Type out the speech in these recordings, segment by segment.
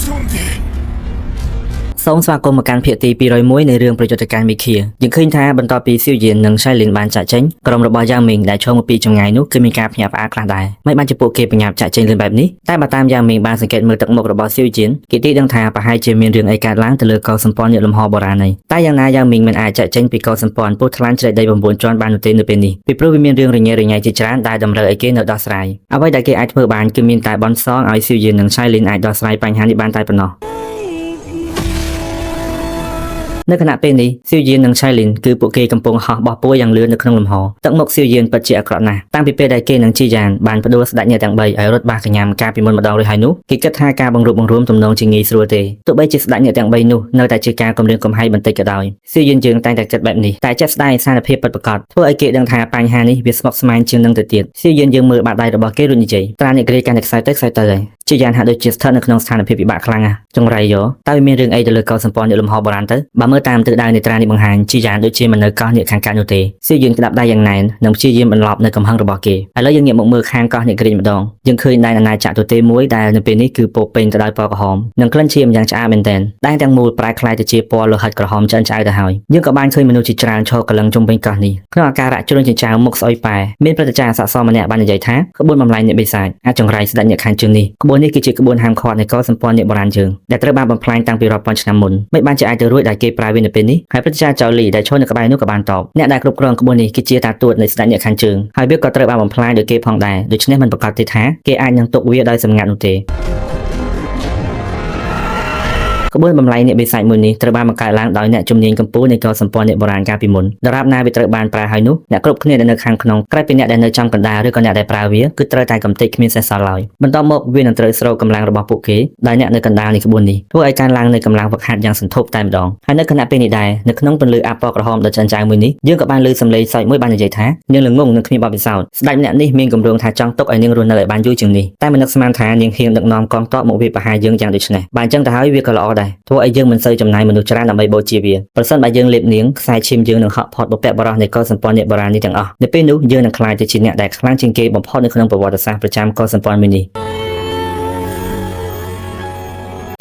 兄弟。 សូមស្វាគមន៍មកកាន់ភាគទី201នៃរឿងប្រយុទ្ធការមីខៀយើងឃើញថាបន្ទាប់ពីស៊ៀវយៀននិងឆៃលីនបានចាក់ចេញក្រុមរបស់យ៉ាងមីងដែលឈរមកពីចម្ងាយនោះគឺមានការភ្ញាក់ផ្អើលខ្លះដែរមិនបានជាពួកគេបញ្ញាប់ចាក់ចេញលឿនបែបនេះតែបើតាមយ៉ាងមីងបានសង្កេតមើលទឹកមុខរបស់ស៊ៀវយៀនគេទីដឹងថាប្រហែលជាមានរឿងអីកើតឡើងទៅលើកោសម្ព័ន្ធញាតិលំហបុរាណនេះតែយ៉ាងណាយ៉ាងមីងមិនអាចចាក់ចេញពីកោសម្ព័ន្ធពុះថ្លានជ្រែកដី9ជាន់បាននោះទេនៅពេលនេះពីព្រោះវាមានរឿងរញ៉េរញ៉ៃជាច្រើនដែលតម្រូវឲ្យគេនៅដោះស្រាយអ្វីដែលគេអាចធ្វើបានគឺមានតែបន់សងឲ្យស៊ៀវយៀននិងឆៃលីនអាចដោះស្រាយបញ្ហានេះបានតែប៉ុណ្ណោះ នៅខណៈពេលនេះស៊ៀវយៀននិងឆៃលីនគឺពួកគេកំពុងហោះបោះពួយយ៉ាងលឿននៅក្នុងលំហទឹកមុខស៊ៀវយៀនពិតជាអាក្រក់ណាស់តាំងពីពេលដែលគេនិងជីយ៉ានបានផ្ដួលស្ដេចអ្នកទាំង3ឲ្យរត់បាសកញ្ញាំកាលពីមុនម្ដងរួចហើយនោះគេគិតថាការបង្រួបបង្រួមទំនងជាងាយស្រួលទេទោះបីជាស្ដេចអ្នកទាំង3នោះនៅតែជាការគំរាមកំហែងបន្តិចក៏ដោយស៊ៀវយៀនយើងតែងតែគិតបែបនេះតែជាក់ស្ដែងស្ថានភាពពិតប្រាកដធ្វើឲ្យគេដឹងថាបញ្ហានេះវាស្មុគស្មាញជាងនឹងទៅទៀតស៊ៀវយៀនយើងមើលបាតដៃរបស់គេរួចនិយាយត្រាអ្នកគ្រាកាន់តែខ្សោយទៅខ្សោយទៅហើយជាយ៉ាងហាក់ដូចជាស្ថិតនៅក្នុងស្ថានភាពពិបាកខ្លាំងណាស់ចង្រៃយោតើវាមានរឿងអីទៅលើកោសម្ព័ន្ធអ្នកលំហបុរាណទៅបើមើលតាមទិសដៅនៃត្រានេះបង្ហាញជាយ៉ាងដូចជាមិននៅកោះអ្នកខាងកើតនោះទេសៀវយើងក្តាប់ដៃយ៉ាងណែននិងព្យាយាមបន្លប់នៅកំហឹងរបស់គេឥឡូវយើងងាកមកមើលខាងកោះអ្នកគ្រីចម្ដងយើងឃើញដែនអាណាចក្រទទេមួយដែលនៅពេលនេះគឺពោពេញទៅដោយពណ៌ក្រហមនិងក្លិនឈាមយ៉ាងឆ្អាបមែនទែនដែនទាំងមូលប្រែក្លាយទៅជាពណ៌លោហិតក្រហមឆ្អិនឆ្អៅទៅហើយយើងក៏បានឃើញមនុស្សជាច្រើនឈរកលឹងជុំវិញកោះនេះក្នុងអាការៈជ្រុញចិញ្ចើមមុខស្អុយប៉ែមានព្រឹទ្ធាចារ្យស័ក្តិសមម្នាក់បាននិយាយថាក្បួនបំលែងអ្នកបិសាចអាចចង្រៃស្ដេចអ្នកខាងជើងនេះក្បួននេះគឺជាក្បួនហាមឃាត់នៃកោសម្ព័ន្ធអ្នកបុរាណយើងដែលត្រូវបានបំផ្លាញតាំងពីរាប់ពាន់ឆ្នាំមុនមិនបានជាអាចទៅរួចដែលគេប្រើវានៅពេលនេះហើយព្រឹទ្ធាចារ្យចៅលីដែលឈរនៅក្បែរនោះក៏បានតបអ្នកដែលគ្រប់គ្រងក្បួននេះគឺជាតាទួតនៃស្ដេចអ្នកខាងជើងហើយវាក៏ត្រូវបានបំផ្លាញដោយគេផងដែរដូច្នេះមិនប្រាកដទេថាគេអាចនឹងទុកវាដោយសម្ងាត់នោះទេ ក្បួនបំលែងអ្នកបិសាចមួយនេះត្រូវបានបង្កើតឡើងដោយអ្នកជំនាញកម្ពុជានៃកោសម្ព័ន្ធអ្នកបុរាណកាលពីមុនដរាបណាវាត្រូវបានប្រើហើយនោះអ្នកគ្រប់គ្នាដែលនៅខាងក្នុងក្រៅពីអ្នកដែលនៅចំកណ្ដាលឬក៏អ្នកដែលប្រើវាគឺត្រូវតែកំទេចគ្មានសេះសល់ឡើយបន្ទាប់មកវានឹងត្រូវស្រូបកម្លាំងរបស់ពួកគេដោយអ្នកនៅកណ្ដាលនៃក្បួននេះធ្វើឲ្យកើនឡើងនៃកម្លាំងវឹកហាត់យ៉ាងសន្ធប់តែម្ដងហើយនៅខណៈពេលនេះដែរនៅក្នុងពន្លឺអាពណ៌ក្រហមដ៏ចិញ្ចៅមួយនេះយើងក៏បានលើសំឡេងសើចមួយបាននិយាយថានាងល្ងងនិងគ្មានបទពិសោធន៍ស្ដេចម្នាក់នេះមានគម្រោងថាចង់ទុកឲ្យនាងរស់នៅឲ្យបានយូរជាងនេះតែមិននឹកស្មានថានាងហ៊ានដឹកនាំកងទ័ពមកវាយប្រហារយើងយ៉ាងដូចនេះបើអញ្ចឹងទៅហើយវាក៏ល្អដែរធ្វើឲ្យយើងមិនសូវចំណាយមនុស្សច្រើនដើម្បីបូជាវាប្រសិនបើយើងលេបនាងខ្សែឈាមយើងនឹងហក់ផុតបុព្វបុរសនៃកុលសម្ព័ន្ធអ្នកបុរាណនេះទាំងអស់នៅពេលនោះយើងនឹងក្លាយទៅជាអ្នកដែលខ្លាំងជាងគេបំផុតនៅក្នុងប្រវត្តិសាស្ត្រប្រចាំកុលសម្ព័ន្ធមួយនេះ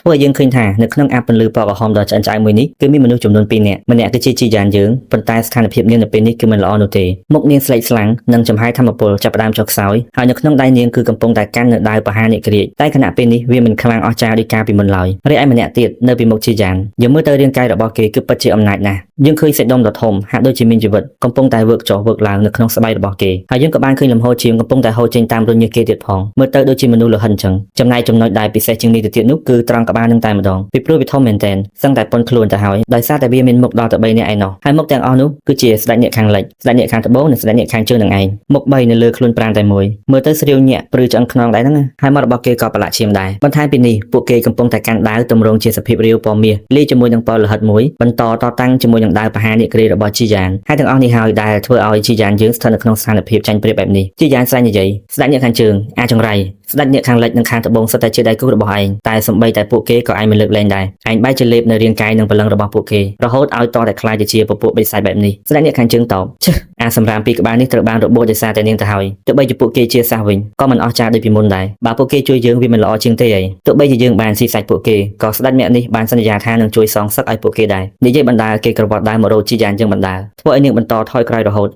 ធ្វើឲ្យយើងឃើញថានៅក្នុងអាពន្លឺពណ៌ក្រហមដ៏ឆ្អិនឆ្អៅមួយនេះគឺមានមនុស្សចំនួន2នាក់ម្នាក់គឺជាជីយ៉ានយើងប៉ុន្តែស្ថានភាពនាងនៅពេលនេះគឺមិនល្អនោះទេមុខនាងស្លេកស្លាំងនិងចំហាយធម្មពលចាប់ផ្ដើមចុះខ្សោយហើយនៅក្នុងដៃនាងគឺកំពុងតែកាន់នៅដាវប្រហារអ្នកក្រៀកតែខណៈពេលនេះវាមិនខ្លាំងអស្ចារ្យដូចកាលពីមុនឡើយរីឯម្នាក់ទៀតនៅពីមុខជីយ៉ានយើងមើលទៅរាងកាយរបស់គេគឺពិតជាអំណាចណាស់យើងឃើញសាច់ដុំដ៏ធំហាក់ដូចជាមានជីវិតកំពុងតែវើកចុះវើកឡើងនៅក្នុងស្បែករបស់គេហើយយើងក៏បានឃើញលំហូរឈាមកំពុងតែហូរចេញតាមរញើសគេទៀតផងមើលទៅដូចជាមនុស្សលោហិតអញ្ចឹងចំណែកចំណុចដែលពិសេសជាងនេះទៅទៀតនោះគឺត្រង់ក្បាលនឹងតែម្ដងពីព្រោះវាធំមែនទែនសឹងតែប៉ុនខ្លួនទៅហើយដោយសារតែវាមានមុខដល់ទៅ3នាក់ឯណោះហើយមុខទាំងអស់នោះគឺជាស្ដេចអ្នកខាងលិចស្ដេចអ្នកខាងត្បូងនិងស្ដេចអ្នកខាងជើងនឹងឯងមុខ3នៅលើខ្លួនប្រាណតែមួយមើលទៅស្រាវញាក់ព្រឺឆ្អឹងខ្នងដែរហ្នឹងណាហើយមាត់របស់គេក៏ប្រឡាក់ឈាមដែរបន្ថែមពីនេះពួកគេកំពុងតែកាន់ដាវទម្រង់ជាសភាពរាវពណ៌មាសលាយជាមួយនឹងពណ៌លោហិតមួយបន្តតតាំងជាមួយនឹងដាវប្រហារអ្នកគ្រារបស់ជីយ៉ានហើយទាំងអស់នេះហើយដែលធ្វើឲ្យជីយ៉ានយើងស្ថិតនៅក្នុងស្ថានភាពចាញ់ប្រៀបបែបនេះជីយ៉ានស្រែកនិយាយស្ដេចអ្នកខាងជើងអាចង្រៃស្ដេចអ្នកខាងលិចនិងខាងត្បូងសុទ្ធតែជាដៃគូរបស់ឯងតែសំបីតែពួកគេក៏ឯងមិនលើកលែងដែរឯងបែរជាលេបនៅរាងកាយនិងព្រលឹងរបស់ពួកគេរហូតឲ្យតតែខ្លាចទៅជាពពួកបិសាចបែបនេះស្ដេចអ្នកខាងជើងតបឈឹះអាសម្រាមពីក្បាលនេះត្រូវបានរបួសដោយសារតែនាងទៅហើយទោះបីជាពួកគេជាសះវិញក៏មិនអស់ចាដូចពីមុនដែរបើពួកគេជួយយើងវាមិនល្អជាងទេអីទោះបីជាយើងបានស៊ីសាច់ពួកគេក៏ស្ដេចម្នាក់នេះបានសន្យាថានឹងជួយសងសឹកឲ្យពួកគេដែរនិយាយបណ្ដាលគេក្រវ៉ាត់ដើមមករកជីយ៉ានយើងបណ្ដាលធ្វើឲ្យនាងបន្តថយក្រោយរហូត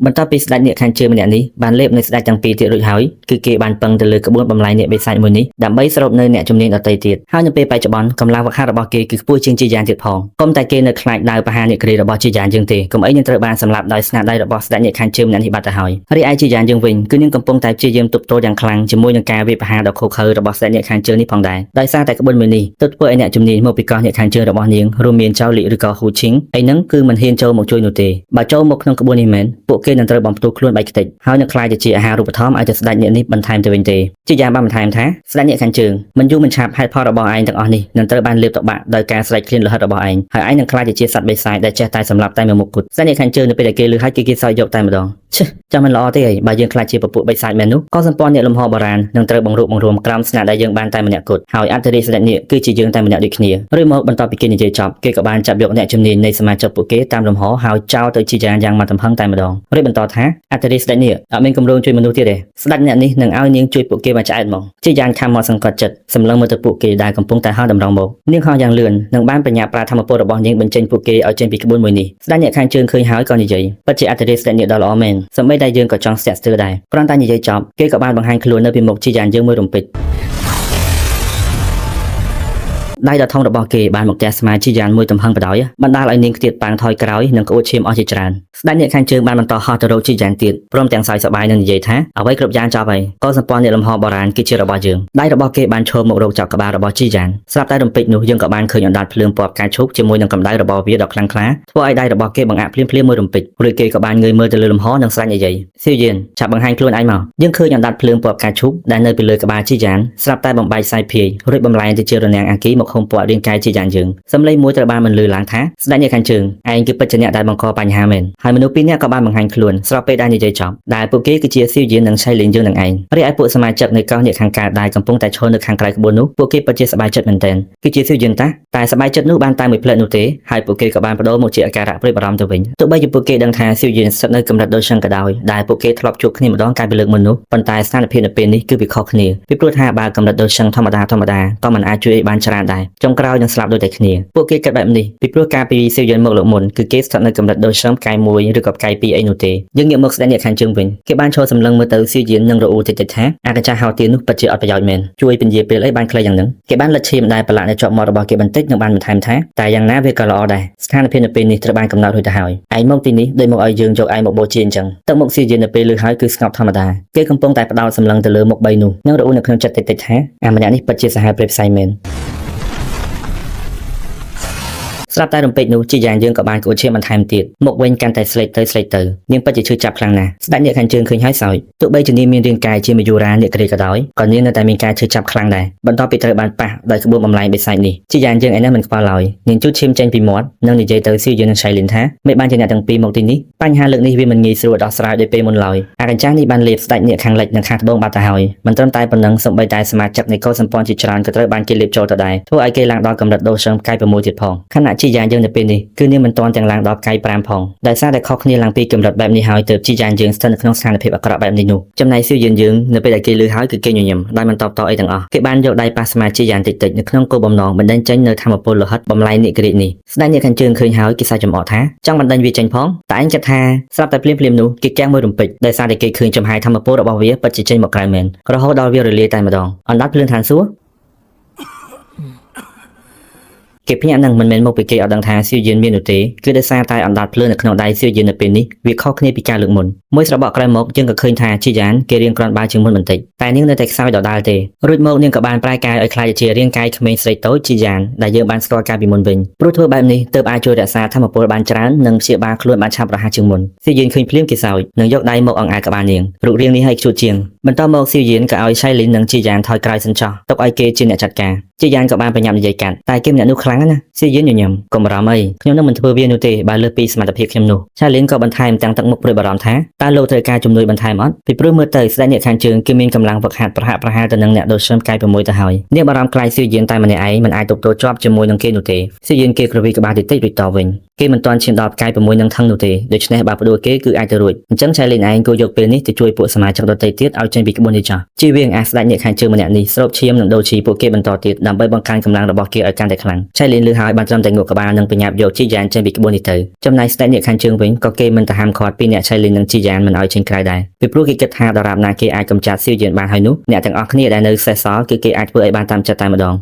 បន្ទាប់ពីស្ដេចអ្នកខាងជើងម្នាក់នេះបានលេបនៅស្ដេចទាំងពីរទៀតរួចហើយគឺគេបានពឹងទៅលើក្បួនបំលែងអ្នកបិសាចមួយនេះដើម្បីស្រូបនៅអ្នកជំនាញដទៃទៀតហើយនៅពេលបច្ចុប្បន្នកម្លាំងវឹកហាត់របស់គេគឺខ្ពស់ជាងជាយ៉ាងទៀតផងកុំតែគេនៅខ្លាចដាវប្រហារអ្នកគ្រារបស់ជាយ៉ាងយើងទេកុំអីនឹងត្រូវបានសម្លាប់ដោយស្នាដៃរបស់ស្ដេចអ្នកខាងជើងម្នាក់នេះបាត់ទៅហើយរីឯជាយ៉ាងយើងវិញគឺនាងកំពុងតែព្យាយាមទប់ទល់យ៉ាងខ្លាំងជាមួយនឹងការវាយប្រហារដ៏ឃោរឃៅរបស់ស្ដេចអ្នកខាងជើងនេះផងដែរដោយសារតែក្បួនមួយនេះទើបធ្វើឲ្យអ្នកជំនាញមកពីកោះអ្នកខាងជើងរបស់នាងរួមមានចៅលីឬក៏ហ៊ូឈីងឯហ្នឹងគឺមិនហ៊ានចូលមកជួយនោះទេបើចូលមកក្នុងក្បួននេះមែនពួកគេនឹងត្រូវបំផ្ទុះខ្លួនបែកខ្ទេចហើយនឹងក្លាយទៅជាអាហារូបត្ថម្ភឲ្យទៅស្ដេចអ្នកនេះបន្ថែមទៅវិញទេជាយ៉ាងបានបន្ថែមថាស្ដេចអ្នកខាងជើងមិនយូរមិនឆាប់ហេតុផលរបស់ឯងទាំងអស់នេះនឹងត្រូវបានលេបទៅបាក់ដោយការស្រែកឃ្លានលោហិតរបស់ឯងហើយឯងនឹងក្លាយទៅជាសត្វបិសាចដែលចេះតែសម្លាប់តែមួយមុខគត់ស្ដេចអ្នកខាងជើងនៅពេលដែលគេលឺហើយគឺគេសើចយកតែម្ដង ឈឹចាំមិនល្អទេអីបើយើងខ្លាចជាពពួកបិសាចមែននោះក៏សម្ព័ន្ធអ្នកលំហបុរាណនឹងត្រូវបង្រួបបង្រួមក្រោមស្នាដៃយើងបានតែម្នាក់គត់ហើយអធិរាជស្ដេចនេះគឺជាយើងតែម្នាក់ដូចគ្នាឬមកបន្ទាប់ពីគេនិយាយចប់គេក៏បានចាប់យកអ្នកជំនាញនៃសមាជិកពួកគេតាមលំហហើយចោលទៅជាយ៉ាងយ៉ាងមកទំហឹងតែម្ដងឬបន្តថាអធិរាជស្ដេចនេះអត់មានគម្រោងជួយមនុស្សទៀតទេស្ដេចអ្នកនេះនឹងឲ្យនាងជួយពួកគេមកឆ្អែតមកជាយ៉ាងខំមកសង្កត់ចិត្តសម្លឹងមើលទៅពួកគេដែលកំពុងតែហោះតម្រង់មកនាងហោះយ៉ាងលឿននិងបានបញ្ញាប្រាធម្មពលរបស់នាងបញ្ចេញពួកគេឲ្យចេញពីក្បួនមួយនេះស្ដេចអ្នកខាងជើងឃើញហើយក៏និយាយពិតជាអធិរាជស្ដេចនេះដ៏ល្អមែនសម្បីតែយើងក៏ចង់ស្ទាក់ស្ទើរដែរគ្រាន់តែនិយាយចប់គេក៏បានបង្ហាញខ្លួននៅពីមុខជាយ៉ាងយើងមួយរំពេច ដៃដ៏ធំរបស់គេបានមកទះស្មាជាយ៉ាងមួយទំហឹងបដ ாய் បណ្ដាលឲ្យនាងខ្ទាតប៉ាងថយក្រោយនិងក្អួតឈាមអស់ជាច្រើនស្ដេចអ្នកខាងជើងបានបន្តហោះទៅរកជាយ៉ាងទៀតព្រមទាំងសើចសប្បាយនិងនិយាយថាអ្វីគ្រប់យ៉ាងចប់ហើយក៏សម្ព័ន្ធអ្នកលំហបុរាណគឺជារបស់យើងដៃរបស់គេបានឈរមករកចောက်ក្បាលរបស់ជាយ៉ាងស្រាប់តែរំពេចនោះយើងក៏បានឃើញអណ្ដាតភ្លើងពណ៌ផ្កាឈូកជាមួយនឹងកម្ដៅរបស់វាដ៏ខ្លាំងក្លាធ្វើឲ្យដៃរបស់គេបង្អាក់ភ្លាមៗមួយរំពេចរួចគេក៏បានងើយមើលទៅលើលំហនិងស្រែកនិយាយសៀវយានឆាប់បង្ហាញខ្លួនឯងមកយើងឃើញអណ្ដាតភ្លើងពណ៌ផ្កាឈូកដែលនៅពីលើក្បាលជាយ៉ាងស្រាប់តែបំបែកសាយភាយរួចបំលែងទៅជារនាំងអាគីមកហុំព័ទ្ធរាងកាយជាយ៉ាងយើងសម្លេងមួយត្រូវបានបន្លឺឡើងថាស្ដេចអ្នកខាងជើងឯងគឺពិតជាអ្នកដែលបង្កបញ្ហាមែនហើយមនុស្សពីរនាក់ក៏បានបង្ហាញខ្លួនស្របពេលដែលនិយាយចប់ដែលពួកគេគឺជាសៀវយាននិងឆៃលីងយើងនឹងឯងរីឯពួកសមាជិកនៃកោះអ្នកខាងកើតដែលកំពុងតែឈរនៅខាងក្រៅក្បួននោះពួកគេពិតជាសប្បាយចិត្តមែនទែនគឺជាសៀវយានតាតែសប្បាយចិត្តនោះបានតែមួយភ្លែតនោះទេហើយពួកគេក៏បានបដូរមកជាអាការៈព្រួយបារម្ភទៅវិញទោះបីជាពួកគេដឹងថាសៀវយានស្ថិតនៅកម្រិតដូចចឹងក៏ដោយដែលពួកគេធ្លាប់ជួបគ្នាម្ដងកាលពីលើកមុននោះប៉ុន្តែស្ថានភាពនៅពេលនេះគឺវាខុសគ្នាពីព្រោះថាបើកម្រិតដូចចឹងធម្មតាធម្មតាក៏មិនអាចជួយអីបានច្រើនដែរចុងក្រោយនឹងស្លាប់ដូចតែគ្នាពួកគេគិតបែបនេះពីព្រោះកាលពីសៀវយានមកលើកមុនគឺគេស្ថិតនៅកម្រិតដូចចឹងផ្កាយ1ឬក៏ផ្កាយ2អីនោះទេយើងងាកមកស្ដេចអ្នកខាងជើងវិញគេបានឈរសម្លឹងមើលទៅសៀវយាននិងរអ៊ូតិចៗថាអាកញ្ចាស់ហៅទៀននោះពិតជាអត់ប្រយោជន៍មែនជួយពន្យាពេលអីបានខ្លីយ៉ាងហ្នឹងគេបានលិចឈាមដែលប្រឡាក់នៅជាប់មាត់របស់គេបន្តិចនិងបានបន្ថែមថាតែយ៉ាងណាវាក៏ល្អដែរស្ថានភាពនៅពេលនេះត្រូវបានកំណត់រួចទៅហើយឯងមកទីនេះដូចមកឲ្យយើងយកឯងមកបូជាអញ្ចឹងទឹកមុខសៀវយាននៅពេលលឺហើយគឺស្ងប់ធម្មតាគេកំពុងតែផ្ដោតសម្លឹងទៅលើមុខបីនោះនិងរអ៊ូនៅក្នុងចិត្តតិចៗថាអាម្នាក់នេះពិតជាសាហាវព្រៃផ្សៃមែន ស្រាប់តែរំពេចនោះជាយ៉ាងយើងក៏បានក្អួតឈាមបន្ថែមទៀតមុខវិញកាន់តែស្លេកទៅស្លេកទៅនាងពិតជាឈឺចាប់ខ្លាំងណាស់ស្ដេចអ្នកខាងជើងឃើញហើយសោយទោះបីជានាងមានរាងកាយជាមយូរាអ្នកក្រីក៏ដោយក៏នាងនៅតែមានការឈឺចាប់ខ្លាំងដែរបន្ទាប់ពីត្រូវបានប៉ះដោយក្បួនបំលែងបិសាចនេះជាយ៉ាងយើងឯនេះមិនខ្វល់ឡើយនាងជូតឈាមចេញពីមាត់និងនិយាយទៅស៊ីយើងនិងឆៃលីនថាមិនបានជាអ្នកទាំងពីរមកទីនេះបញ្ហាលើកនេះវាមិនងាយស្រួលដោះស្រាយដោយពេលមុនឡើយអាកញ្ចាស់នេះបានលេបស្ដេចអ្នកខាងលិចនិងខាងត្បូងបាត់ទៅហើយមិនត្រឹមតែប៉ុណ្ណឹងសូម្បីតែសមាជិកនៃកុលសម្ព័ន្ធជាច្រើនក៏ត្រូវបានគេលេបចូលទៅដែរធ្វើឲ្យគេឡើងដល់កម្រិតដូសឹងផ្កាយ6ទៀតផងខណៈជាយ៉ាងយើងនៅពេលនេះគឺនាងមិនទាន់ទាំងឡើងដល់ផ្កាយ5ផងដោយសារតែខុសគ្នាឡើងពីកម្រិតបែបនេះហើយទើបជាយ៉ាងយើងស្ថិតនៅក្នុងស្ថានភាពអាក្រក់បែបនេះនោះចំណែកសៀវយើងយើងនៅពេលដែលគេលឺហើយគឺគេញញឹមដោយមិនតបតអីទាំងអស់គេបានយកដៃប៉ះស្មាជាយ៉ាងតិចតិចនៅក្នុងគោលបំណងបណ្ដេញចេញនៅធម្មពលលោហិតបំលែងនិក្រាជនេះស្ដេចអ្នកខាងជើងឃើញហើយគេសើចចំអកថាចង់បណ្ដេញវាចេញផងតែឯងគិតថាស្រាប់តែភ្លាមៗនោះគេកាំងមួយរំពេចដោយសារតែគេឃើញចំហាយធម្មពលរបស់វាពិតជាចេញមកក្រៅមែនរហូតដល់វារលាយតែម្ដងអណ្ដាតភ្លើងឋានសួគ៌ គេភ្ញាក់នឹងមិនមែនមកពីគេអត់ដឹងថាសៀវយានមាននោះទេគឺដោយសារតែអណ្ដាតភ្លើងនៅក្នុងដៃសៀវយាននៅពេលនេះវាខុសគ្នាពីការលើកមុនមួយស្របក់ក្រោយមកយើងក៏ឃើញថាជាយ៉ានគេរៀងគ្រាន់បើជាងមុនបន្តិចតែនាងនៅតែខ្សោយដដែលទេរួចមកនាងក៏បានប្រែកាយឲ្យក្លាយជារាងកាយក្មេងស្រីតូចជាយ៉ានដែលយើងបានស្គាល់កាលពីមុនវិញព្រោះធ្វើបែបនេះទើបអាចជួយរក្សាធម៌ពលបានច្រើននិងព្យាបាលខ្លួនបានឆាប់រហ័សជាងមុនសៀវយានឃើញភ្លាមគេសោចនិងយកដៃមកអង្អែលក្បាលនាងរូបរាងនេះឲ្យខ្ជូតជាងបន្តមកសៀវយានក៏ឲ្យឆៃលីននិងជាយ៉ានថយក្រោយសិនចោះទុកឲ្យគេជាអ្នកចាត់ការជាយ៉ានក៏បានប្រញាប់និយាយកាត់តែគេម្នាក់នោះខ្លាំងណាស់សៀវយានញញឹមកុំបារម្ភអីខ្ញុំនឹងមិនធ្វើវានោះទេបើលើសពីសមត្ថភាពខ្ញុំនោះឆាលីនក៏បន្ថែមទាំងទឹកមុខព្រួយបារម្ភថាតើលោកត្រូវការជំនួយបន្ថែមអត់ពីព្រោះមើលទៅស្ដេចអ្នកខាងជើងគឺមានកម្លាំងវឹកហាត់ប្រហាក់ប្រហែលទៅនឹងអ្នកដូសឹមផ្កាយ6ទៅហើយនាងបារម្ភខ្លាចសៀវយានតែម្នាក់ឯងមិនអាចទប់ទល់ជាប់ជាមួយនឹងគេនោះទេសៀវយានគេក្រវីក្បាលតិចតិចរួចតវិញគេមិនទាន់ឈានដល់ផ្កាយ6នឹងថឹងនោះទេដូច្នេះបើផ្ដួលគេគឺអាចទៅរួចអញ្ចឹងឆៃលីនឯងគួរយកពេលនេះទៅជួយពួកសមាជិកដទៃទៀតឲ្យចេញពីក្បួននេះចោះជៀសវាងអាស្ដេចអ្នកខាងជើងម្នាក់នេះស្រូបឈាមនិងដូរឈីពួកគេបន្តទៀតដើម្បីបង្កើនកម្លាំងរបស់គេឲ្យកាន់តែខ្លាំងឆៃលីនលឺហើយបានត្រឹមតែងក់ក្បាលនិងបញ្ញាប់យកជីយ៉ានចេញពីក្បួននេះទៅចំណែកស្ដេចអ្នកខាងជើងវិញក៏គេមិនទៅហាមឃាត់ពីអ្នកឆៃលីននិងជីយ៉ានមិនឲ្យចេញក្រៅដែរពីព្រោះគេគិតថាដរាបណាគេអាចកម្ចាត់សៀវយានបានហើយនោះអ្នកទាំងអស់គ្នាដែលនៅសេសសល់គឺគេអាចធ្វើឲ្យបានតាមចិត្តតែម្ដង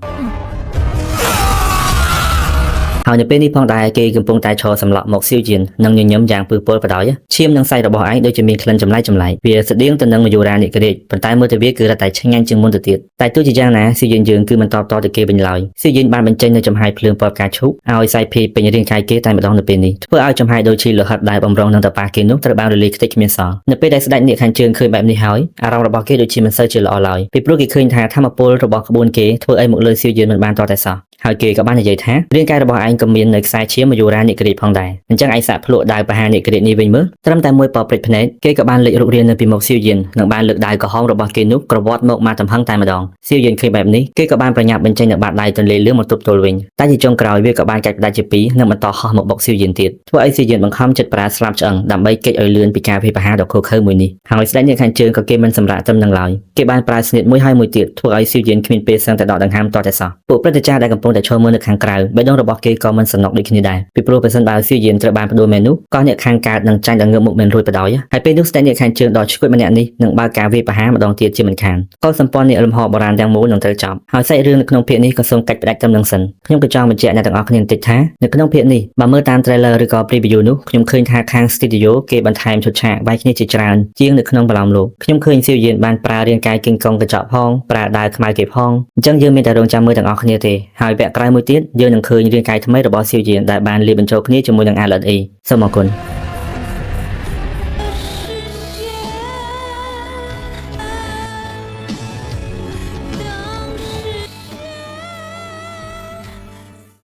ហើយនៅពេលនេះផងដែរគេកំពុងតែឈរសម្លក់មកសៀវយាននិងញញឹមយ៉ាងពឹសពលបដ ாய் ឈាមនិងសាច់របស់ឯងដូចជាមានក្លិនចម្លែកចម្លែកវាស្តៀងទៅនឹងមយូរានិក្រាជប៉ុន្តែមើលទៅវាគឺរឹតតែឆ្ងាញ់ជាងមុនទៅទៀតតែទោះជាយ៉ាងណាសៀវយានយើងគឺមិនតបតទៅគេវិញឡើយសៀវយានបានបញ្ចេញនៅចំហាយភ្លើងពណ៌ផ្កាឈូកឲ្យសាយភាយពេញរាងកាយគេតែម្ដងនៅពេលនេះធ្វើឲ្យចំហាយដូចជាលោហិតដែលបំរុងនឹងតប៉ះគេនោះត្រូវបានរលាយខ្ទេចគ្មានសល់នៅពេលដែលស្ដេចនាគខាងជើងឃើញបែបនេះហើយអារម្មណ៍របស់គេដូចជាមិនសូវជាល្អឡើយពីព្រោះគេឃើញថាធម៌ពលរបស់ក្បួនគេធ្វើឲ្យមកលើសៀវយានមិនបានតតែសោះ ហើយគេក៏បាននិយាយថារាងកាយរបស់ឯងក៏មាននៅខ្សែឈាមមយូរានិករាជផងដែរអញ្ចឹងឯងសាកភ្លក់ដាវប្រហារនិករាជនេះវិញមើលត្រឹមតែមួយប៉ព្រិចភ្នែកគេក៏បានលេចរូបរាងនៅពីមុខសៀវយៀននិងបានលើកដាវក្រហមរបស់គេនោះក្រវាត់មកមកទំហឹងតែម្ដងសៀវយៀនឃើញបែបនេះគេក៏បានប្រញាប់បញ្ចេញនូវបាតដៃទន្លេលឿងមកទប់ទល់វិញតែជាចុងក្រោយវាក៏បានកាច់ផ្ដាច់ជាពីរនិងបន្តហោះមកបុកសៀវយៀនទៀតធ្វើឲ្យសៀវយៀនបង្ខំចិត្តប្រើស្លាប់ឆ្អឹងដើម្បីគេចឲ្យលឿនពីការវាយប្រហារដ៏ឃោរឃៅមួយនេះហើយស្ដេចនាគខាងជើងក៏គេមិនសម្រាកត្រឹមនឹងឡើយគេបានប្រើស្នៀតមួយហើយមួយទៀតធ្វើឲ្យសៀវយៀនគ្មានពេលសឹងតែដកដង្ហើមតតែសោះពួកព្រឹទ្ធាចារ្យដែលកំពុងតែឈរមើលនៅខាងក្រៅបេះដូងរបស់គេក៏មិនសំណុកដូចគ្នាដែរពីព្រោះប្រសិនបើសៀវយៀនត្រូវបានផ្ដួលមែននោះក៏អ្នកខាងកើតនឹងចាញ់ដល់ងើបមុខមិនរួចបដ ாய் ហើយពេលនោះស្ដេចនាគខាងជើងដ៏ឈ្គួចម្នាក់នេះនឹងបើកការវាយប្រហារម្ដងទៀតជាមិនខានកុលសម្ព័ន្ធនាគលំហបុរាណទាំងមូលនឹងត្រូវចប់ហើយសាច់រឿងនៅក្នុងភាគនេះក៏សូមកាច់ផ្ដាច់ត្រឹមនឹងសិនខ្ញុំក៏ចង់បញ្ជាក់អ្នកទាំងអស់គ្នាបន្តិចថានៅក្នុងភាគនេះបើមើលតាម trailer ឬក៏ preview នោះខ្ញុំឃើញថាខាង studio គេបន្ថែមឈុតឆាកវាយគ្នាជាច្រើនជាងនៅក្នុងប្រឡោមលោកខ្ញុំឃើញសៀវយៀនបានប្រើរាងកាយគីងកុងកញ្ចក់ផងប្រើដាវខ្មៅគេផងអញ្ចឹងយើងមានតែរងចាំមើលទាំងអស់គ្នាទេហើយវគ្គក្រោយមួយទៀតយើងនឹងឃើញរាងកាយថ្មីរបស់សៀវយៀនដែលបានលាយបញ្ចូលគ្នាជាមួយនឹង ALE សូមអរគុណ។